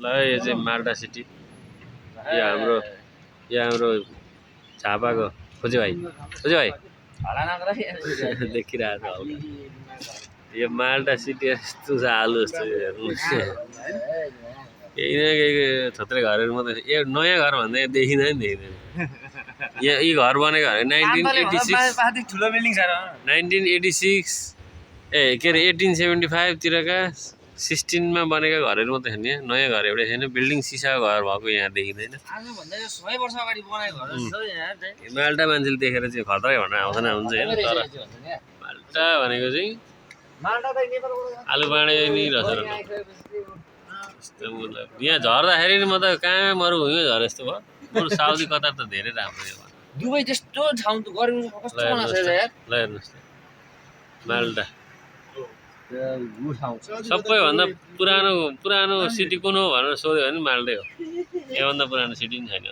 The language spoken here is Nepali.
ल यो चाहिँ माल्टा सिटी यो हाम्रो झापाको खोजे भाइ देखिरहेको छ यो माल्टा सिटी यस्तो छ आलु जस्तो केही न केही थोत्रै घरहरू मात्रै यो नयाँ घर भन्दा देखिँदैन नि देखिँदैन यहाँ यी घर बनेको 1986 ए के अरे 1875 तिरका 16 मा बनेका घरहरू मात्रै छन् यहाँ नयाँ घर एउटै छैन बिल्डिङ सिसाको घर भएको यहाँ देखिँदैन माल्टा मान्छेले देखेर चाहिँ खतरै भन्न आउँदैन हुन्छ होइन तर माल्टा भनेको चाहिँ आलु बाँडे नि रहेछ यहाँ झर्दाखेरि नि म त कहाँ मरु हुँ झरे जस्तो भयो बरु साउदी कतार त धेरै राम्रो यो दुबई जस्तो ठाउँ त गर्मी कस्तो बनाएको छ यार ल हेर्नुहोस् माल्टा सबैभन्दा पुरानो सिटी कुन हो भनेर सोध्यो भने माल्टै हो योभन्दा पुरानो सिटी पनि छैन